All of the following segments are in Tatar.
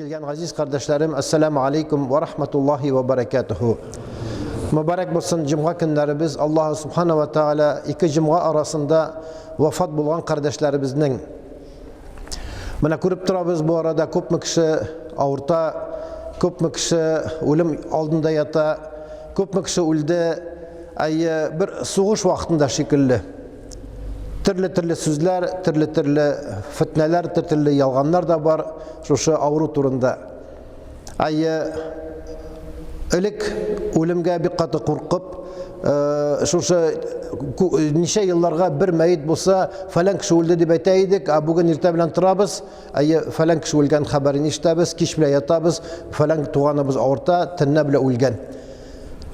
Килгән газиз кардәшләрем, ассаламу алейкум ва рахматуллахи ва баракатуху. Мөбарәк булсын җомга көннәребез. Аллаһ субхана ва тааля ике җомга арасында вафат булган кардәшләребезнең Менә күреп торабыз, бу арада күпме кеше авырта, күпме кеше үлем алдында ята, күпме кеше үлде. Әйе, бер сугыш вакытында шикелле. Төрле-төрле сүзләр, төрле-төрле фетнәләр, төрле ялганнар да бар шушы авыру турында. Әйе, элек үлемгә бик каты куркып, э, шушы ничә елларга бер мәет булса, фәлән кеше үлде дип әйтә идек, ә бүген иртә белән торабыз, әйе, фәлән кеше үлгән хәбәрен ишетәбез, кич белән ятабыз, фәлән туганыбыз авырта, төнлә белән үлгән.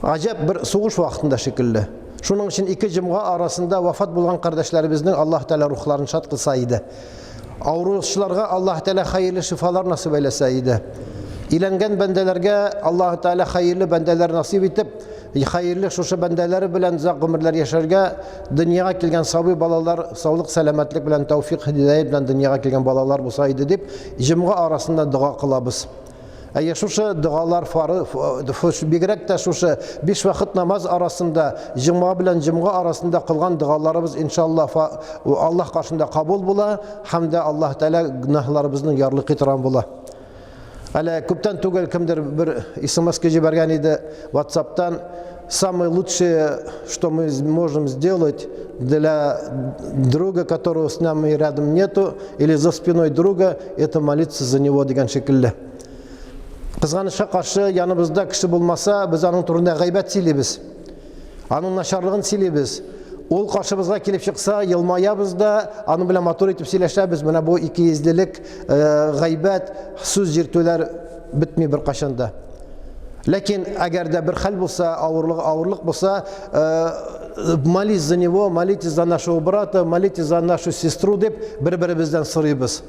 Гаҗәп бер сугыш вакытында шикелле. Шуның өчен ике җомга арасында вафат булган кардәшләребезнең Аллаһ Тәгалә рухларын шат кылса иде. Авыручыларга Аллаһ Тәгалә хәерле шифалар насыйп әйләсә иде. Иләнгән бәндәләргә Аллаһ Тәгалә хәерле бәндәләр насыйп итеп, хәерле шушы бәндәләре белән озак гомерләр яшәргә, дөньяга килгән сабый балалар саулык, сәламәтлек белән, тәүфик, һидәят белән дөньяга килгән балалар булса иде дип, җомга арасында дога кылабыз. Әйе, шушы догалар фары, бигрәк тә шушы биш вакыт намаз арасында, җомга белән җомга арасында кылган догаларыбыз иншалла Аллаһ каршында кабул була һәм дә Аллаһ Тәгалә гөнаһларыбызны ярлыкый торган була. Әле күптән түгел кемдер бер смс җибәргән иде WhatsApp-тан. Самое лучшее, что мы можем сделать для друга, которого с нами рядом нету, или за спиной друга, это молиться за него дигән шикелле. Кызганычка каршы, яныбызда кеше булмаса, без аның турында гайбәт сөйлибез. Аның начарлыгын сөйлибез. Ул каршыбызга килеп чыкса, елмаябыз да, аның белән матур итеп сөйләшәбез. Менә бу икейөзлелек, э, гайбәт, сүз йөртүләр бетми беркайчан да. Ләкин әгәр дә бер хәл булса, авырлык, авырлык булса, э, молись за него, молитесь за нашего брата, молитесь за нашу сестру дип бер-беребездән сорыйбыз.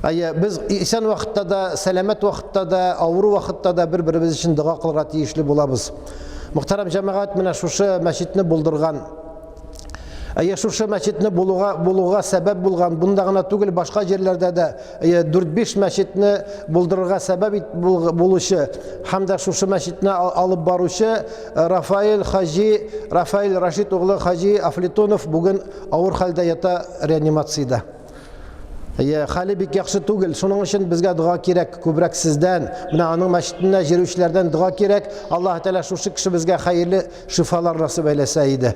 Әйе, без исән вакытта да, сәламәт вакытта да, авыру вакытта да бер-беребез өчен дога кылырга тиешле булабыз. Мөхтәрәм җәмәгать, менә шушы мәчетне булдырган Әйе, шушы мәчетне булуга, булуга сәбәп булган, бунда гына түгел, башка җирләрдә дә әйе, 4-5 мәчетне булдырырга сәбәп ит, булучы һәм дә шушы мәчетне алып баручы Рафаэль Хаҗи, Рафаэль Рашид углы Хаҗи Афлетонов бүген авыр хәлдә ята реанимациядә. Әйе, хәле бик яхшы түгел. Шуның өчен безгә дога кирәк, күбрәк сездән. Менә аның мәчетенә йөрүчеләрдән дога кирәк. Аллаһ Тәгалә шушы кешебезгә хәерле шифалар насыйп әйләсә иде.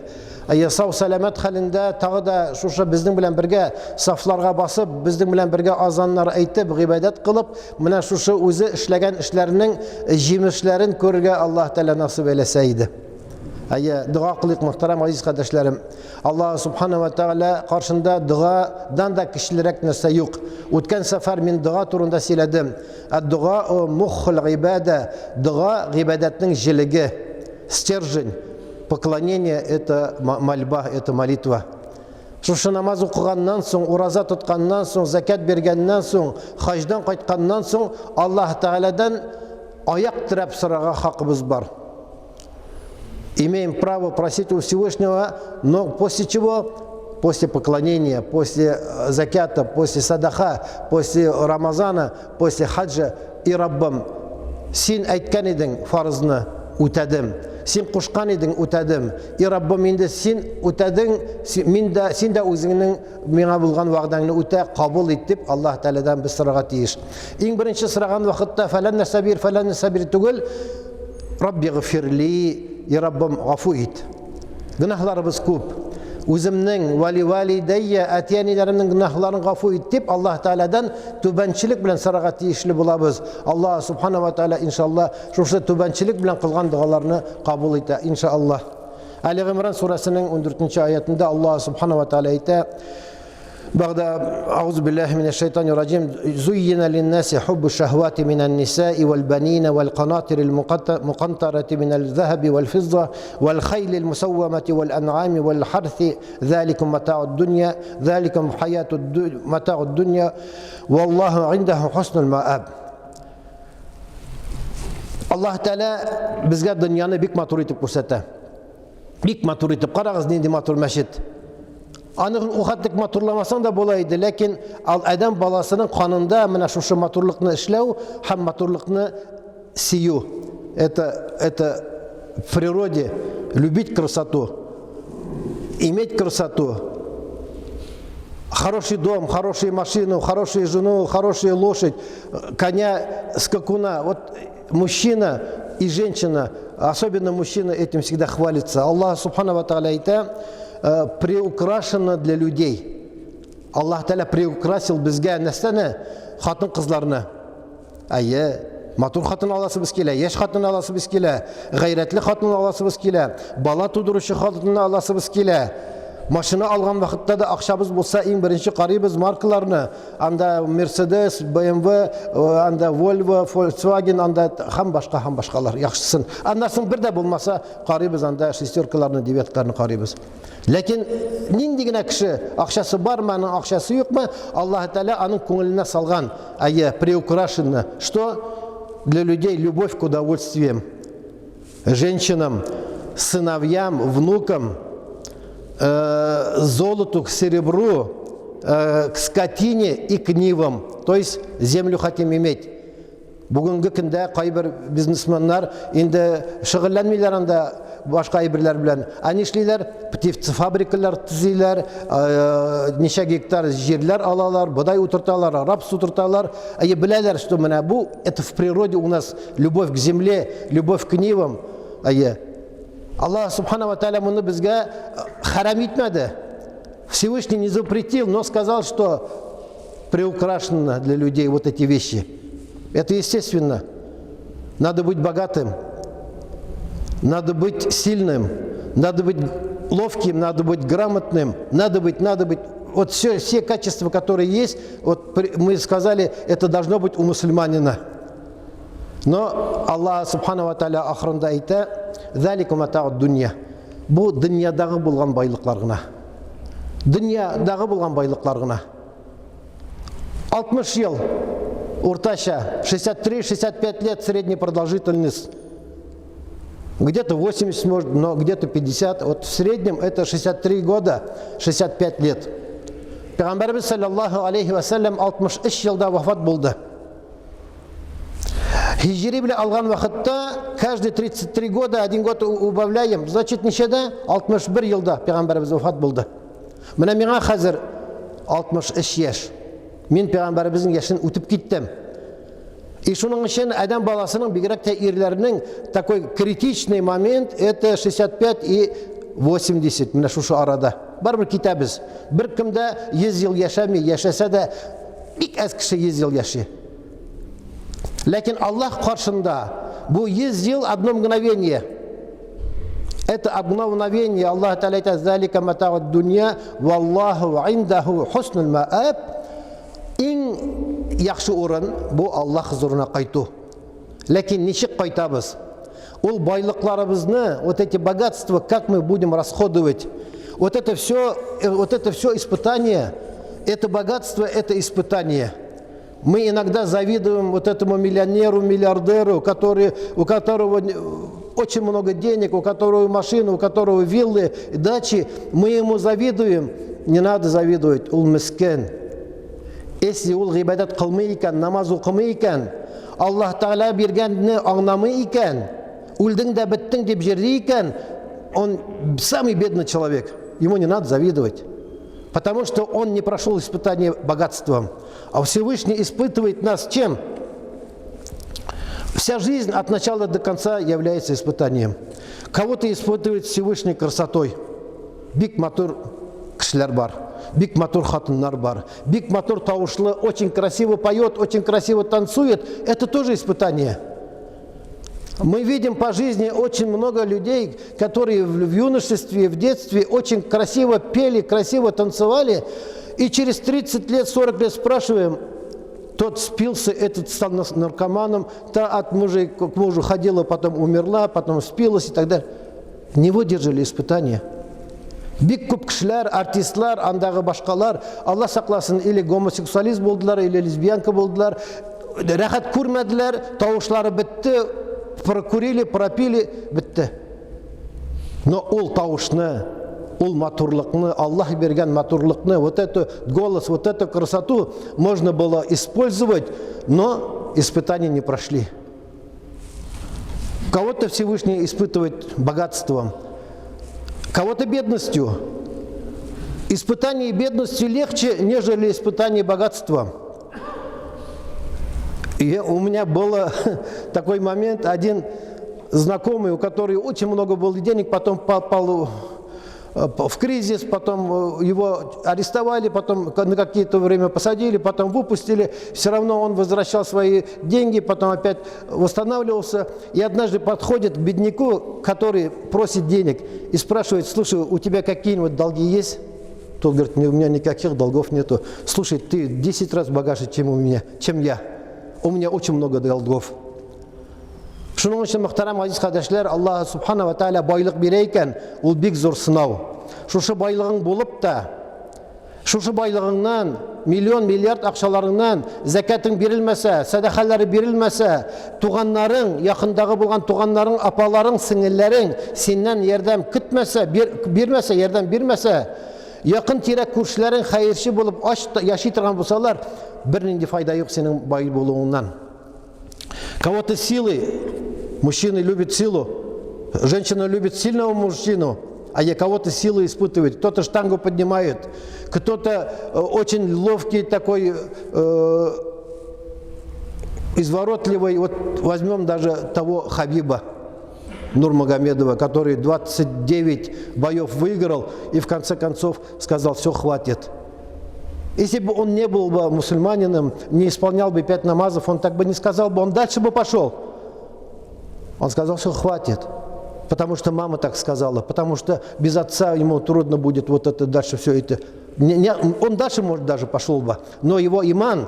Әйе, сау сәламәт хәлендә тагы да шушы безнең белән бергә сафларга басып, безнең белән бергә азаннар әйтеп, гыйбадәт кылып, менә шушы үзе эшләгән эшләренең җимешләрен күрергә Аллаһ Тәгалә насыйп әйләсә иде. Әйе, дога кылыйк, мөхтәрәм газиз кардәшләрем. Аллаһ Субхана ва Тәгалә каршында догадан да көчлерәк нәрсә юк. Үткән сәфәр мин дога турында сөйләдем. Ә дога о муххул гыйбада, дога гыйбадәтнең җелеге, стержень. Поклонение это мольба, это молитва. Шушы намаз укыганнан соң, ураза тотканнан соң, закят биргәннән соң, хаҗдан кайтканнан соң Аллаһ Тәгаләдән аяк терәп сорарга хакыбыз бар. Имеем право просить у Всевышнего, но после чего? После поклонения, после э, закята, после садаха, после Рамазана, после хаджа и Раббым. Син әйткән идең фарызны, үтәдем. Син кушкан идең, үтәдем. И Раббым, инде син үтәдең, мин дә, син дә үзеңнең миңа булган вәгъдәңне үтә, кабул ит дип Аллаһ Тәгаләдән без сорарга тиеш. Иң беренче сораган вакытта фәлән нәрсә бир, фәлән нәрсә бир түгел, Рабби гфирли, и Раббым, гафу ит. Гөнаһларыбыз күп. Үземнең вали валидәйя әти-әниләремнең гөнаһларын гафу ит дип Аллаһ Тәгаләдән түбәнчелек белән сорарга тиешле булабыз. Аллаһ Субхана ва Тәгалә иншалла шушы түбәнчелек белән кылган догаларны кабул итә, иншалла. Али Гыймран сүрәсенең 14 аятында Аллаһ Субхана ва Тәгалә әйтә: بعد أعوذ بالله من الشيطان الرجيم زين للناس حب الشهوات من النساء والبنين والقناطر المقنطرة من الذهب والفضة والخيل المسومة والأنعام والحرث ذلكم متاع الدنيا ذلكم حياة الدنيا متاع الدنيا والله عنده حسن المآب Аллаһ Тәгалә безгә дөньяны бик матур итеп күрсәтә. Бик матур итеп. Карагыз, нинди матур мәчет. Аны ул хәтлек матурламасаң да була иде, ләкин ал адәм баласының канында менә шушы матурлыкны эшләү һәм матурлыкны сөю. Это, это в природе любить красоту, иметь красоту, хороший дом, хорошую машину, хорошую жену, хорошую лошадь, коня, скакуна. Вот мужчина и женщина, особенно мужчина, этим всегда хвалится. Аллах Субхану Ва Тааля әйтә, приукрашено для людей. Аллаһ Тәгалә приукрасил безгә нәрсәне? Хатын-кызларны. Әйе, матур хатын аласыбыз килә, яшь хатын аласыбыз килә, гайрәтле хатын аласыбыз килә, бала тудыручы хатынны аласыбыз килә. Машина алган вакытта да акчабыз булса, иң беренче карыйбыз маркаларны. Анда Mercedes, BMW, анда Volvo, Volkswagen, анда һәм башка һәм башкалар. Яхшысын. Аннан соң бер дә булмаса, карыйбыз анда шестеркаларны, девяткаларны карыйбыз. Ләкин нинди генә кеше акчасы бармы, аның акчасы юкмы, Аллаһ Тәгалә аның күңеленә салган, әйе, приукрашено, что для людей любовь к удовольствиям, женщинам, сыновьям, внукам, э, золоту, к серебру, э, к скотине и к нивам. То есть землю хотим иметь. Бүгенге көндә кайбер бизнесменнар инде шөгыльләнмиләр анда башка әйберләр белән. Ә нишлиләр? Птицефабрикалар төзиләр, э, ничә гектар җирләр алалар, бодай утырталар, рапс утырталар. Әйе, беләләр, что менә бу это в природе у нас любовь к земле, любовь к нивам. Әйе. Аллаһ субхана ва тааля моны безгә хәрам итмәде. Всевышний не запретил, но сказал, что приукрашено для людей вот эти вещи. Это естественно. Надо быть богатым, надо быть сильным, надо быть ловким, надо быть грамотным, надо быть, надо быть. Вот все, все качества, которые есть, вот мы сказали, это должно быть у мусульманина. Но Аллах Субхану ва Тааля ахырында әйтә, «Залика матау дунья». Бу дөньядагы булган байлыклар гына. Дөньядагы булган байлыклар гына. 60 ел уртача, 63-65 лет средняя продолжительность. Где-то 80 может, но где-то 50. Вот в среднем это 63 года, 65 лет. Пәйгамбәребез саллаллаху алейхи вәсәлләм 63 елда вафат булды. Хиҗри белән алган вакытта каждый 33 года один год убавляем. Значит, ничәдә? 61 елда пәйгамбәребез вафат булды. Менә миңа хәзер 63 яшь. Мин пәйгамбәребезнең яшен үтеп киттем. И шуның өчен адәм баласының, бигрәк тә ирләрнең такой критичный момент это 65 и 80 менә шушы арада. Барыбер китәбез. Бер кем дә 100 ел яшәми, яшәсә дә бик әз кеше 100 ел яши. Ләкин Аллаһ каршында бу 100 ел одно мгновение. Это одно мгновение. Аллаһ Тәгалә әйтә, «Залика матауд дунья, валлаху индаху хуснуль мааб». Иң яхшы урын бу Аллаһ хозурына кайту. Ләкин ничек кайтабыз? Ул байлыкларыбызны, вот эти богатства, как мы будем расходовать? Вот это все, вот это все испытание, это богатство, это испытание. Мы иногда завидуем вот этому миллионеру, миллиардеру, который, у которого очень много денег, у которого машины, у которого виллы, дачи. Мы ему завидуем. Не надо завидовать. Ул мескен. Если ул гыйбадәт кылмый икән, намаз укымый икән, Аллаһ Тәгалә биргәнне аңламый икән, үлдең дә беттең дип йөри икән, он самый бедный человек. Ему не надо завидовать. Потому что он не прошел испытание богатством. А Всевышний испытывает нас чем? Вся жизнь от начала до конца является испытанием. Кого-то испытывает Всевышний красотой. Бик матур кешеләр бар. Бик матур хатыннар бар. Бик матур тавышлы, очень красиво поет, очень красиво танцует. Это тоже испытание. Мы видим по жизни очень много людей, которые в юношестве, в детстве очень красиво пели, красиво танцевали, и через 30 лет, 40 лет спрашиваем, тот спился, этот стал наркоманом, та от мужа к мужу ходила, потом умерла, потом спилась и так далее. Не выдержали испытания. Бик күп кешеләр, артистлар, андагы башкалар, Алла сакласын, или гомосексуалист булдылар, или лесбиянка булдылар, рәхәт күрмәделәр, тавышлары бетте, прокурили, пропили, бетте. Но ул тавышны, ул Ул матурлыкны, Аллаһ биргән матурлыкны, вот эту голос, вот эту красоту можно было использовать, но испытания не прошли. Кого-то Всевышний испытывает богатством, кого-то бедностью. Испытание бедностью легче, нежели испытание богатством. И у меня был такой момент, один знакомый, у которого очень много было денег, потом попал в кризис, потом его арестовали, потом на какие-то время посадили, потом выпустили. Все равно он возвращал свои деньги, потом опять восстанавливался. И однажды подходит к бедняку, который просит денег, и спрашивает: «Слушай, у тебя какие-нибудь долги есть?» Тот говорит: «У меня никаких долгов нету». «Слушай, ты 10 раз богаче, чем у меня, чем я. У меня очень много долгов». Шуның өчен, мөхтәрәм газиз кардәшләр, Аллаһ субхана ва тааля байлык бирә икән, ул бик зур сынау. Шушы байлыгың булып та, шушы байлыгыңнан, миллион, миллиард акчаларыңнан зәкәтең бирелмәсә, сәдакалары бирелмәсә, туганнарың, якындагы булган туганнарың, апаларың, сеңелләрең синнән ярдәм көтмәсә, бирмәсә, ярдәм бирмәсә, якын тирә күршеләрең хәерче булып ач яши торган булсалар, бернинди файда юк синең бай булуыңнан. Кого-то силы, мужчины любят силу, женщина любит сильного мужчину, а я кого-то силы испытывает, кто-то штангу поднимает, кто-то очень ловкий такой, изворотливый. Вот возьмем даже того Хабиба Нурмагомедова, который 29 боев выиграл и в конце концов сказал: «Все, хватит». Если бы он не был бы мусульманином, не исполнял бы пять намазов, он так бы не сказал бы, он дальше бы пошел. Он сказал: «Все, хватит». Потому что мама так сказала, потому что без отца ему трудно будет вот это дальше все это. Не, не, он дальше, может, даже пошел бы, но его иман,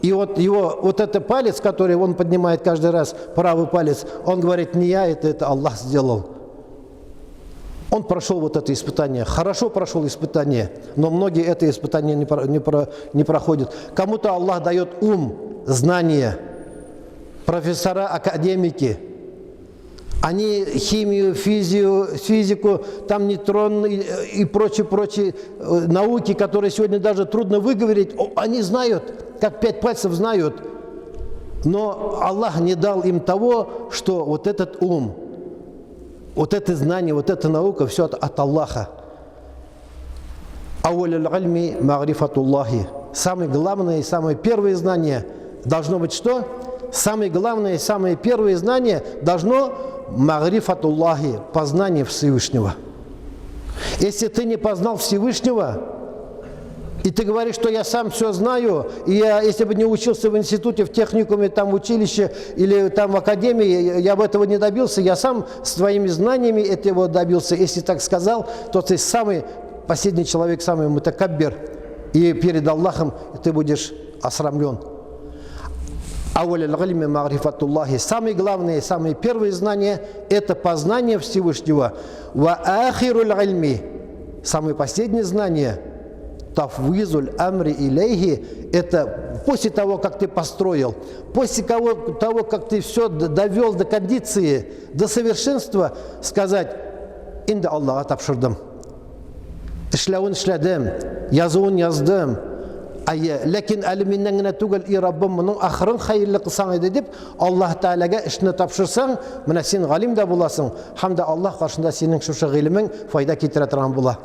и вот его, вот это палец, который он поднимает каждый раз, правый палец, он говорит: «Не я, это Аллах сделал». Он прошел вот это испытание, хорошо прошел испытание, но многие это испытание не проходят. Кому-то Аллах дает ум, знания, профессора, академики. Они химию, физику, там нейтрон и прочие-прочие науки, которые сегодня даже трудно выговорить, они знают, как пять пальцев знают. Но Аллах не дал им того, что вот этот ум, вот это знание, вот эта наука, все от Аллаха. أول العلم معرفة الله. Самое главное и самое первое знание должно быть что? Самое главное и самое первое знание должно معرفة الله, познание Всевышнего. Если ты не познал Всевышнего, и ты говоришь, что я сам все знаю, и я, если бы не учился в институте, в техникуме, там в училище или там в академии, я бы этого не добился, я сам своими знаниями этого добился. Если так сказал, то ты самый последний человек, самый متكبر, и перед Аллахом ты будешь осрамлен. أول العلم معرفة الله. Самое главное, самое первое знание – это познание Всевышнего. وآخر العلم. Самое последнее знание – تفويض الأمر إليه – это после того, как ты построил, после того, как ты все довел до кондиции, до совершенства, сказать: «Инде Аллага тапшырдым. Эшләвен эшләдем, язуын яздым, әйе, ләкин әле миннән генә түгел, и Раббым, моның ахырын хәерле кылсаң иде», – дип, Аллаһ Тәгаләгә эшне тапшырсаң, менә син галим дә буласың, һәм дә Аллаһ каршында синең шушы гыйлемең файда китерә торган була.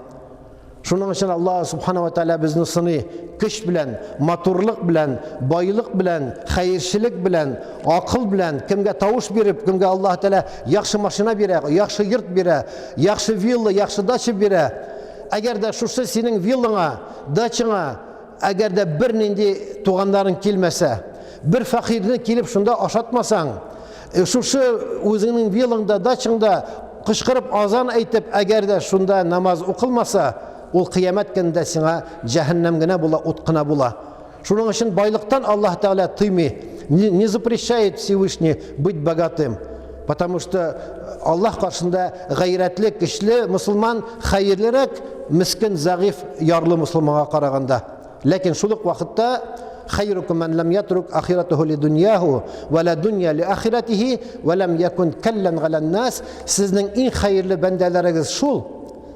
Шуның өчен Аллаһ субхана ва тааля безне сыный көч белән, матурлык белән, байлык белән, хәерчелек белән, акыл белән, кемгә тавыш биреп, кемгә Аллаһ Тәгалә яхшы машина бирә, яхшы йорт бирә, яхшы вилла, яхшы дача бирә. Әгәр дә шушы синең виллаңа, дачаңа, әгәр дә бернинди туганнарың килмәсә, бер фәкыйрьне килеп шунда ашатмасаң, шушы үзеңнең виллаңда, дачаңда кычкырып азан әйтеп, әгәр дә шунда намаз укылмаса, ул кыямәт көнендә сиңа җәһәннәм генә була, ут кына була. Шуның өчен байлыктан Аллаһ Тәгалә тыймый. Не запрещает Всевышний быть богатым. Потому что Аллаһ каршында гайрәтле, көчле мусульман хәерлерәк мескен, зәгыйфь, ярлы мусульманга караганда. Ләкин шул ук вакытта خيركم من لم يترك آخرته لدنياه ولا دنيا لآخرته ولم يكن كلا على الناس. Сезнең иң хәерле бәндәләрегез шул.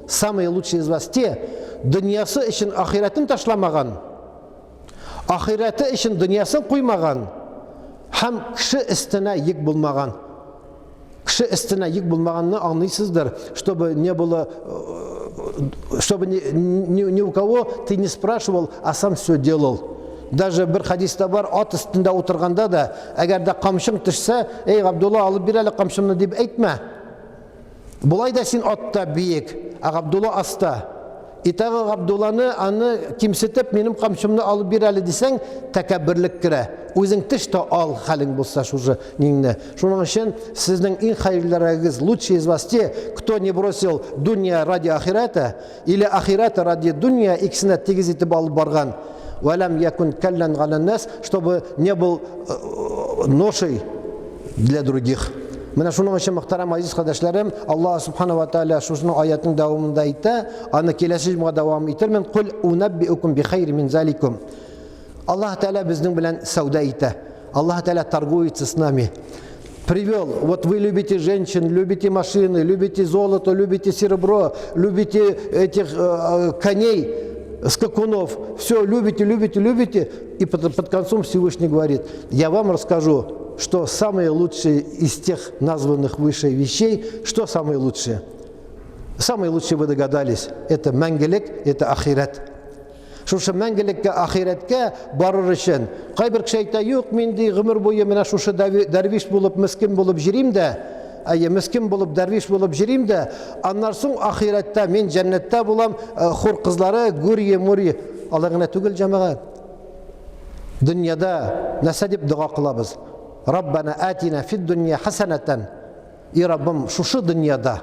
Самые лучшие из вас те, дөньясы өчен ахирәтен ташламаган, ахирәте өчен дөньясын куймаган һәм кеше өстенә йөк булмаган. Кеше өстенә йөк булмаганны аңлыйсыздыр, чтобы не было, чтобы ни, ни, ни у кого ты не спрашивал, а сам все делал. Даже бер хадиста бар, ат өстендә утырганда да, әгәр дә камчың төшсә, эй, Габдулла, алып бир әле камчымны дип әйтмә. Болай да син атта биек, ә Габдулла аста. И тагы Габдулланы аны кимсетеп, минем камчымны алып бир әле дисәң, тәкәбберлек керә. Үзең теш тә ал, хәлең булса шушы ниңне. Шуның өчен сезнең иң хәерлерәгегез, лучшие из вас те, кто не бросил дунья ради ахирата, или ахирата ради дунья, икесен дә тигез итеп алып барган. Вәләм якун кәллән галәннәс, чтобы не был ношей для других. Менә шуның өчен, мөхтәрәм азиз кардәшләрем, Аллаһ субхана ва тааля шушының аятның дәвамында әйтә, аны киләсе җомга дәвам итермен. Кул унаббиукум би хайри мин заликум. Аллаһ Тааля безнең белән сәүдә итә. Аллаһ Тааля торгуется с нами. Привел, вот вы любите женщин, любите машины, любите золото, любите серебро, любите этих коней, скакунов, все любите, любите, любите. И под концом Всевышний говорит, я вам расскажу, что самые лучшие из тех названных выше вещей, что самые лучшие? Самые лучшие вы догадались, это мәңгелек, это ахирәт. Шушы мәңгелеккә, ахирәткә барыр өчен, кайбер кеше әйтә, юк, мин ди гомер буе менә шушы дәрвиш булып, мескен булып җөрим дә, әйе, мескен булып, дәрвиш булып җөрим дә, аннан соң ахирәттә мин җәннәттә булам, хур кызлары, гүрие-мурие. Алай гына түгел, җәмәгать. Дөньяда нәрсә дип дога кылабыз? Раббана атина фид дөнья хасанатан. И Раббым, шушы дөньяда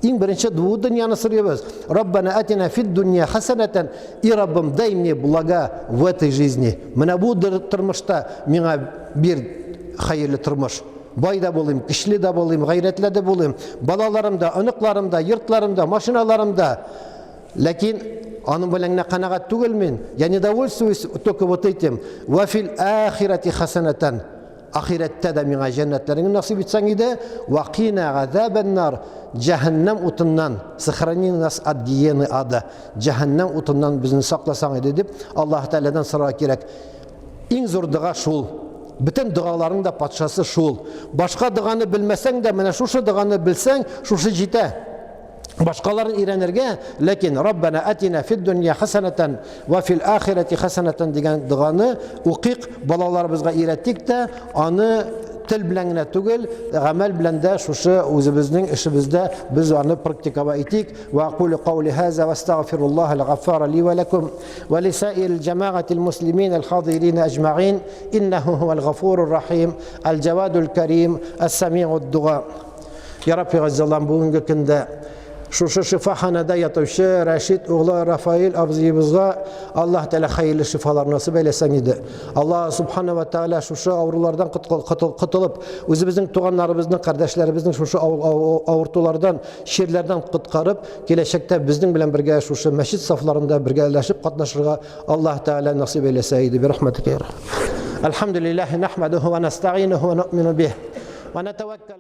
иң беренче бу дөньяны сорыйбыз. Раббана атина фид дөнья хасанатан. И Раббым, дай мне блага в этой жизни. Менә бу тормышта миңа бир хәерле тормыш. Бай да булыйм, көчле дә булыйм, гайрәтле дә булыйм. Балаларым да, оныкларым да, йортларым да, машиналарым да. Ләкин аның белән генә канәгать түгел мин. Я не довольствуюсь только вот этим. Ва фил ахирати хасанатан. Ахирәттә дә миңа җәннәтләреңне насыйп итсәң иде. Ва кина газабаннар. Җәһәннәм утыннан, сохрани нас от гиены ада. Җәһәннәм утыннан безне сакласаң иде дип Аллаһ Тәгаләдән сорарга кирәк. Иң зур дога шул. Бөтен догаларның да патшасы шул. Башка доганы белмәсәң дә, менә шушы доганы белсәң, шушы җитә. Башкаларын өйрәнергә, ләкин Раббана атина фид дөнья хасанатан ва фил ахирати хасанатан дигән доганы укыйк, балаларыбызга өйрәтик тә, аны тел белән генә түгел, гамәл белән дә шушы үзебезнең эшебездә без аны практиковать итик. Ва акулю каули хаза ва астагфируллаһ аль-гаффара ли ва лакум ва лисаирил джамаатил муслимин аль-хадирин аҗмаин иннаху хуал гафурур рахим аль-джавадул карим ас-самиуд дуа. Я Рабби Газзалам, бүгенге көндә шушы шифаханада ятучы Рәшид углы Рафаил абзыебызга Аллаһ Тәгалә хәерле шифалар насыйп әйләсәң иде. Аллаһ Субхана ва Тәгалә шушы авырулардан котылып, үзебезнең туганнарыбызның, кардәшләребезнең шушы авыртулардан, чирләрдән коткарып, киләчәктә безнең белән бергә шушы мәчет сафларында бергәләшеп катнашырга Аллаһ Тәгалә насыйп әйләсә иде. Бирахмәтикә. Әлхәмдүлилләһи нахмадуху ва настаинуху ва нуъмину бих. Ва натаваккал.